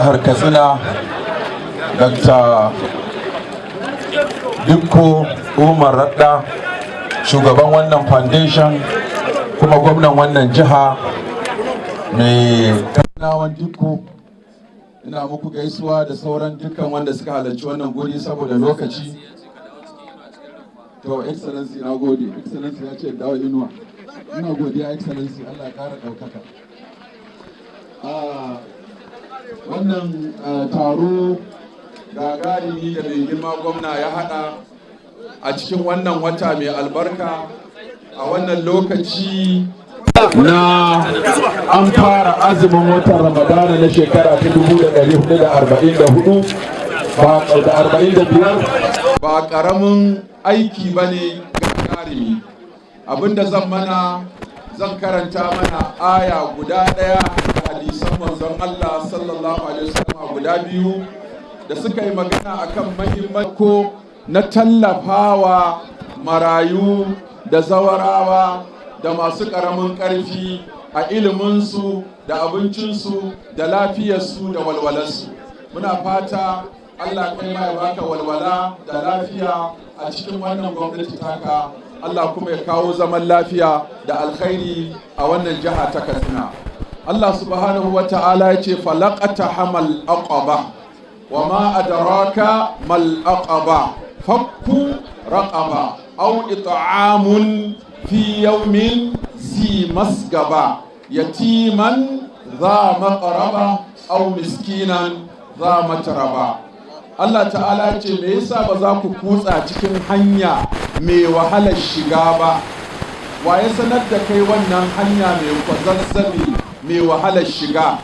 Jihar Katsina, Dr. Dikko Umar Radda, shugaban wannan foundation kuma gwamnan wannan jiha mai Katsinawan Dikko, ina muku gaisuwa da sauran dukkan wanda suka halarci wannan guri. Saboda lokaci, to, Excellency, na gode. Excellency ya ce dawo inuwa. Ina godiya, Excellency, Allah ya kara ɗaukaka. Wannan taro gagarumi da mai girma gwamna ya hada a cikin wannan wata mai albarka, a wannan lokaci na an fara azumin watan Ramadana na shekara ta 1444 ba da 45, ba karamin aiki ba ne gagarumi. Abinda zan mana, zan karanta mana aya guda ɗaya da hadisan manzon Allah sallallahu alaihi wasallam guda biyu da suka yi magana akan mahimmanci na tallafawa marayu da zawarawa da masu ƙaramin ƙarfi a iliminsu da abincinsu da lafiyarsu da walwalarsu. Muna fata Allah kai ma ya baka walwala da lafiya a cikin wannan gwamnati taka. Allah kuma ya kawo zaman lafiya da alkhairi a wannan jiha ta Katsina. Allah subhanahu wa ta'ala ya ce, "Falaqtahamal aqaba wa ma adraka mal aqaba, fakku raqaba aw it'amun fi yawmin zi masgaba, yatiman za maqraba aw miskinan za matraba." Allah ta'ala ya ce, "Me yasa ba za ku kutsa cikin hanya mai wahalar shiga ba? Wa ya sanar da kai wannan hanya mai kwazazzabe, mai wahalar shiga?"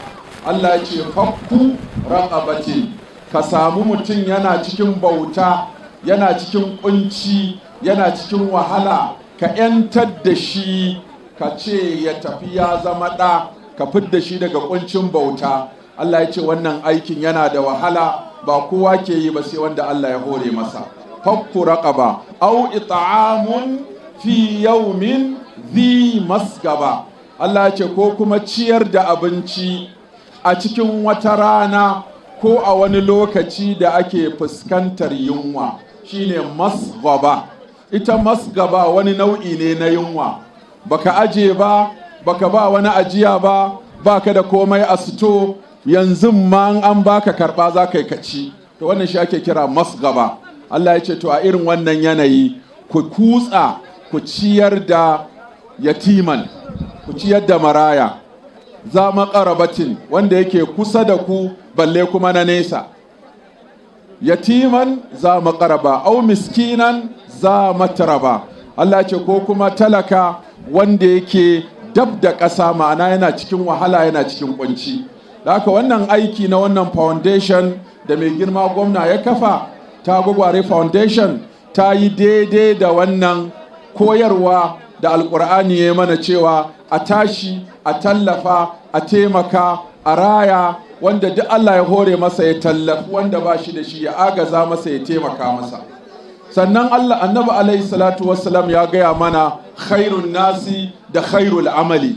Allah ya ce, "Fakku raqabatin." Ka samu mutum yana cikin bauta, yana cikin kunci, yana cikin wahala, ka 'yantar da shi, ka ce ya tafi ya zama ɗa, ka fidda shi daga kuncin bauta. Allah ya ce wannan aikin yana da wahala, ba kowa ke yi ba sai wanda Allah ya hore masa. Fakku raqaba au it'amun fi yawmin dhi masgaba. Allah ya ce ko kuma ciyar da abinci a cikin wata rana ko a wani lokaci da ake fuskantar yunwa, shine masgaba. Ita masgaba wani nau'i ne na yunwa. Baka aje ba, baka ba wani ajiya ba, baka da komai a sito, yanzu ma an baka karba za ka yi kaci. To, wannan shi ake kira masgaba. Allah ya ce, to, a irin wannan yanayi ku kutsa ku ciyar da yatiman, ku ciyar da maraya, za maƙarabatin, wanda yake kusa da ku balle kuma na nesa. Yatiman za maƙaraba au miskinan za mataraba. Allah ce ko kuma talaka wanda yake dab da ƙasa, ma'ana yana cikin wahala, yana cikin kunci. Da haka wannan aiki na wannan foundation da mai girma gwamna ya kafa ta Gwagware Foundation ta yi daidai da wannan koyarwa da Alkur'ani ya mana cewa a tashi a tallafa, a taimaka, a raya wanda duk Allah ya hore masa, ya tallafi wanda ba shi da shi, ya agaza masa, ya taimaka masa. Sannan Allah, Annabi alaihi salatu wassalam ya gaya mana khairun nasi da khairul amali,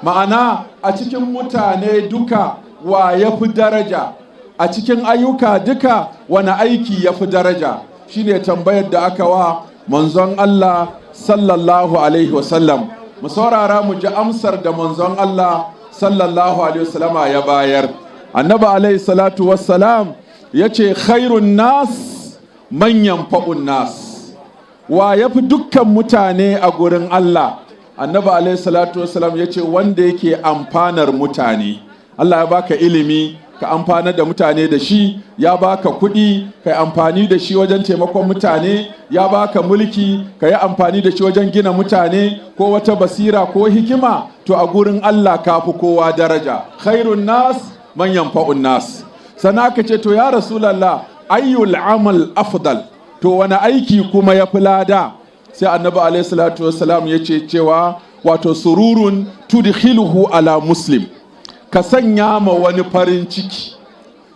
ma'ana a cikin mutane duka wa ya fi daraja, a cikin ayyuka duka wani aiki ya fi daraja? Shine tambayar da aka wa manzon Allah sallallahu alaihi wasallam. Mu saurara mu ji amsar da manzon Allah sallallahu alaihi wasallama ya bayar. Annabi alaihi salatu wassalam ya ce, "Khairun nas man yanfa'un nas." Wa ya fi dukkan mutane a gurin Allah? Annabi alaihi salatu wassalam ya ce wanda yake amfanar mutane. Allah ya baka ilimi, ka amfanar da mutane da shi. Ya baka kuɗi, ka yi amfani da shi wajen taimakon mutane. Ya baka mulki, ka yi amfani da shi wajen gina mutane, ko wata basira ko hikima. To, a gurin Allah ka fi kowa daraja. Khairun nas man yanfa'un nas. Sannan aka ce, "To, ya Rasulallah, ayyul amal afdal? To, wani aiki kuma ya fi lada?" Sai Annabi alaihi salatu wassalam ya ce cewa, wato, sururun tudkhiluhu ala muslim, ka sanya ma wani farin ciki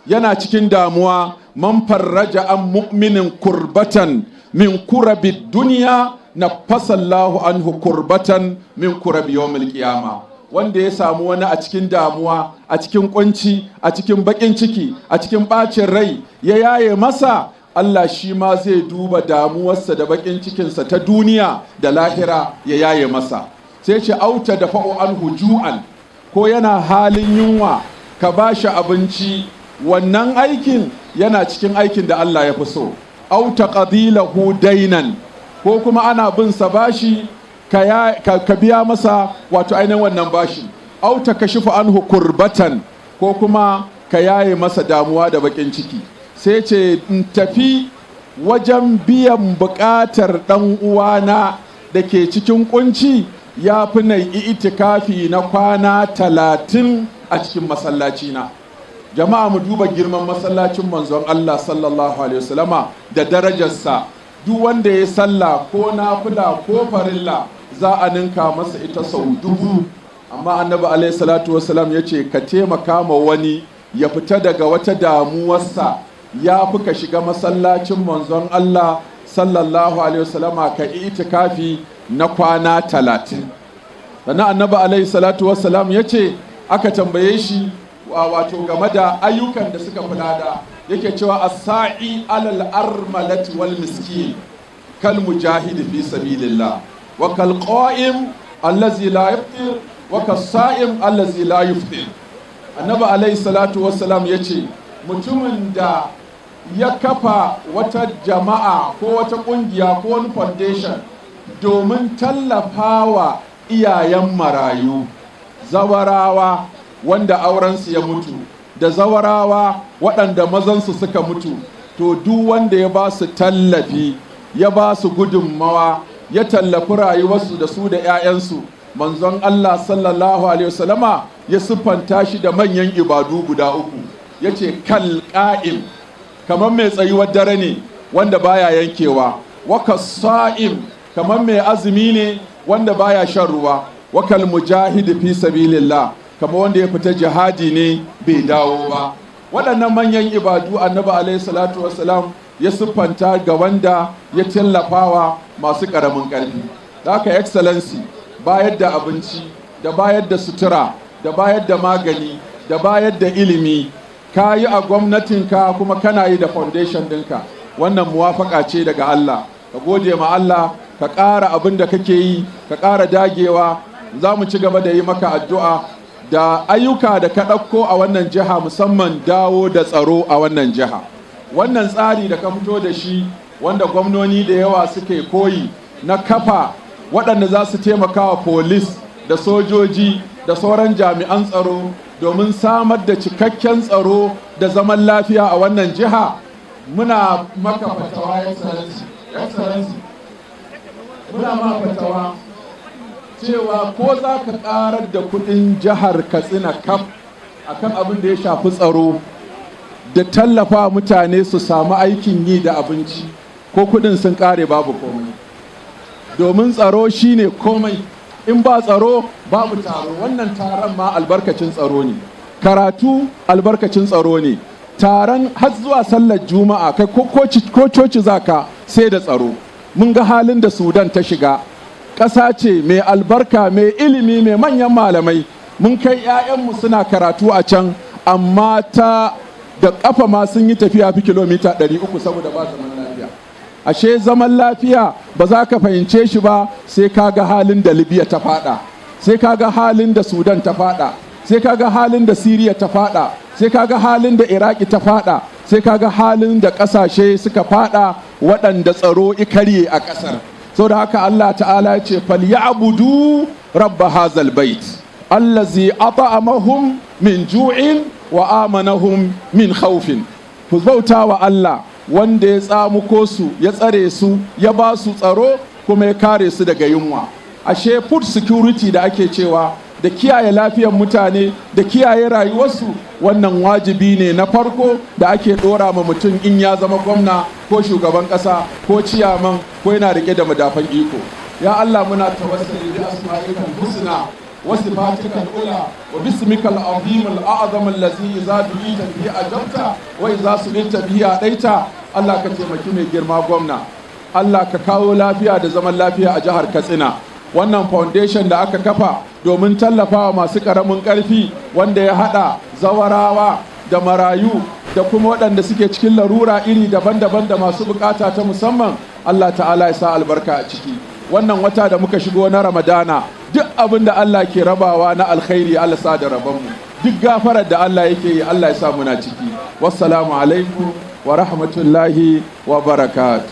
yana cikin damuwa. Man farraja an mu'minin kurbatan min kurabi duniya, nafasallahu anhu kurbatan min kurabi yawmil qiyama. Wanda ya samu wani a cikin damuwa, a cikin kunci, a cikin bakin ciki, a cikin bacin rai, ya yaye masa, Allah shi ma zai duba damuwarsa da bakin cikinsa ta duniya da lahira ya yaye masa. Sai ce auta da fa'o an huju'an, ko yana halin yunwa ka ba shi abinci, wannan aikin yana cikin aikin da Allah ya fi so. Auta qadilahu dainan, ko kuma ana bin sa bashi ka biya masa wato ainihin wannan bashi. Auta kashifa anhu kurbatan, ko kuma ka yaye masa damuwa da bakin ciki. Sai ce in tafi wajen biyan buƙatar ɗan uwana da ke cikin kunci ya fi na itikafi na kwana 30 a cikin masallacina. Jama'a, mu duba girman masallacin manzon Allah sallallahu alaihi wasallama da darajarsa. Duk wanda ya sallah ko nafila ko farilla, za a ninka masa ita sau 1000. Amma Annabi alaihi salatu wasalam ya ce ka taimaka ma wani ya fita daga wata damuwarsa ya fi ka shiga masallacin manzon Allah sallallahu alaihi wasallama ka itikafi na kwana 30. Sannan Annabi alaihi salatu wasalam ya ce, aka tambaye shi wato game da ayyukan da suka fi lada, yake cewa as-sa'i alal armalati wal miskin kal mujahid fi sabilillah wa kal qa'im allazi la yaftir wa kas sa'im allazi la yuftir. Annabi alaihi salatu wassalam yace mutumin da ya kafa wata jama'a ko wata kungiya ko wani foundation domin tallafawa iyayen marayu, zawarawa wanda aurensu ya mutu da zawarawa waɗanda mazansu suka mutu, to duk wanda ya ba su tallafi, ya ba su gudunmawa, ya tallafi rayuwarsu da su da 'ya'yansu, manzon Allah sallallahu alaihi wasallama ya siffanta shi da manyan ibadu guda uku. Ya ce kal qa'im, kamar mai tsayuwar dare ne wanda baya yankewa, wa sa'im, kamar mai azumi ne wanda baya shan ruwa, wa kal mujahid fi sabilillah, kamar wanda ya fita jihadi ne bai dawo ba. Waɗannan manyan ibadu Annabi alaihi salatu wassalam ya siffanta ga wanda ya tallafawa masu ƙaramin ƙarfi. Da haka, Excellency, bayar da abinci da bayar da sutura da bayar da magani da bayar da ilimi ka yi a gwamnatinka kuma kana yi da foundation ɗinka, wannan muwafaka ce daga Allah. Ka gode ma Allah, ka ƙara abin da kake yi, ka ƙara dagewa. Za mu ci gaba da yi maka addu'a da ayyuka da ka ɗauko a wannan jiha, musamman dawo da tsaro a wannan jiha. Wannan tsari da ka fito da shi, wanda gwamnoni da yawa suke koyi, na kafa waɗanda za su taimaka wa polis da sojoji da sauran jami'an tsaro domin samar da cikakken tsaro da zaman lafiya a wannan jiha, muna maka fatawa, Excellency. Excellency, muna ma fatawa cewa ko za ka karar da kudin jihar Katsina kaf akan abin da ya shafi tsaro da tallafa mutane su samu aikin yi da abinci, ko kudin sun kare babu komai, domin tsaro shine komai. In ba tsaro babu taro. Wannan taron ma albarkacin tsaro ne, karatu albarkacin tsaro ne, taron har zuwa sallar Juma'a, kai ko coci zaka sai da tsaro. Mun ga halin da Sudan ta shiga, ƙasa ce mai albarka, mai ilimi, mai manyan malamai. Mun kai 'ya'yanmu suna karatu a can, amma ta da ƙafa ma sun yi tafiya fi kilomita 300 saboda ba zaman lafiya. Ashe zaman lafiya ba za ka fahimce shi ba sai ka ga halin da Libya ta fada, sai ka ga halin da Sudan ta fada, sai ka ga halin da Siriya ta fada, sai ka ga halin da Iraki ta fada, sai ka ga halin da ƙasashe suka fada waɗanda tsaro ya karye a ƙasar. Saboda haka Allah ta'ala ya ce falyabudu rabba hazal bait allazi at'amahum min ju'in wa amanahum min khawfin. Ku bauta wa Allah wanda ya tsamuko su, ya tsare su, ya ba su tsaro, kuma ya kare su daga yunwa. Ashe food security da ake cewa, da kiyaye lafiyar mutane da kiyaye rayuwarsu, wannan wajibi ne na farko da ake dora ma mutum in ya zama gwamna ko shugaban kasa ko ciyaman ko yana rike da madafan iko. Ya Allah, muna tawassuli bi asma'ikal husna wa sifatikal ula wa bismikal azim al a'zam allazi idza du'ita bihi ajabta wa idza su'ilta bihi a'taita. Allah, ka taimaki mai girma gwamna. Allah, ka kawo lafiya da zaman lafiya a jihar Katsina. Wannan foundation da aka kafa domin tallafawa masu ƙaramin ƙarfi, wanda ya haɗa zawarawa da marayu da kuma waɗanda suke cikin larura iri daban-daban da masu bukata ta musamman, Allah Ta'ala ya sa albarka a ciki. Wannan wata da muka shigo na Ramadana, duk abin da Allah ke rabawa na alkhairi, Allah sa da rabonmu. Duk gafarar da Allah yake yi, Allah ya sa muna ciki. Wassalamu alaikum wa rahmatullahi wa barakatuh.